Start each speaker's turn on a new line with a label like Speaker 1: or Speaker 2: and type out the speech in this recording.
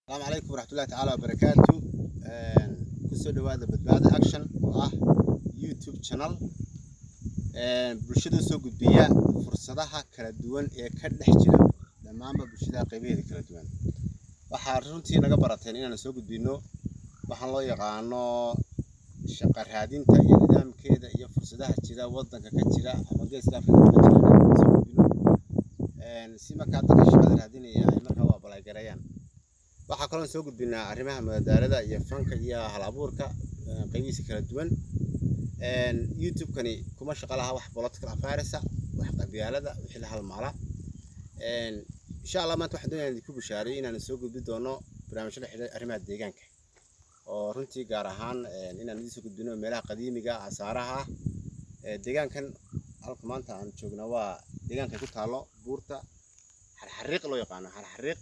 Speaker 1: Asalaamu calaykum waraxmatullahi tacaala wabarakaatu. Kusoo dhawaada Badbaada Action oo ah YouTube channel bulshada soo gudbiya fursadaha kala duwan ee ka dhex jira dhammaanba bulshada qaybaheeda kala duwan. Waxaa runtii naga barateen inaan soo gudbino waxaan loo yaqaano shaqo raadinta iyo nidaamkeeda iyo fursadaha jira wadanka ka jira ama Geeska Afrika ka jira inaan soo gudbino, si markaa dadka shaqada raadinaya ay markaa u apply gareeyaan. Waxaa kaloo soo gudbinaa arrimaha madadaalada iyo fanka iyo hal abuurka qaybihiisa kala duwan. YouTube-kani kuma shaqo laha wax political affairs, wax qabyaalada, wixii la halmaala. Insha Allah maanta waxaan doonayaa idinku bishaareeyo inaan soo gudbi doono barnaamijyo la xiriira arrimaha deegaanka, oo runtii gaar ahaan inaan idiin soo gudbino meelaha qadiimiga ah, asaaraha ah. Deegaankan halka maanta aan joognaa waa deegaanka ku taalo buurta Xarxariiq loo yaqaano Xarxariiq.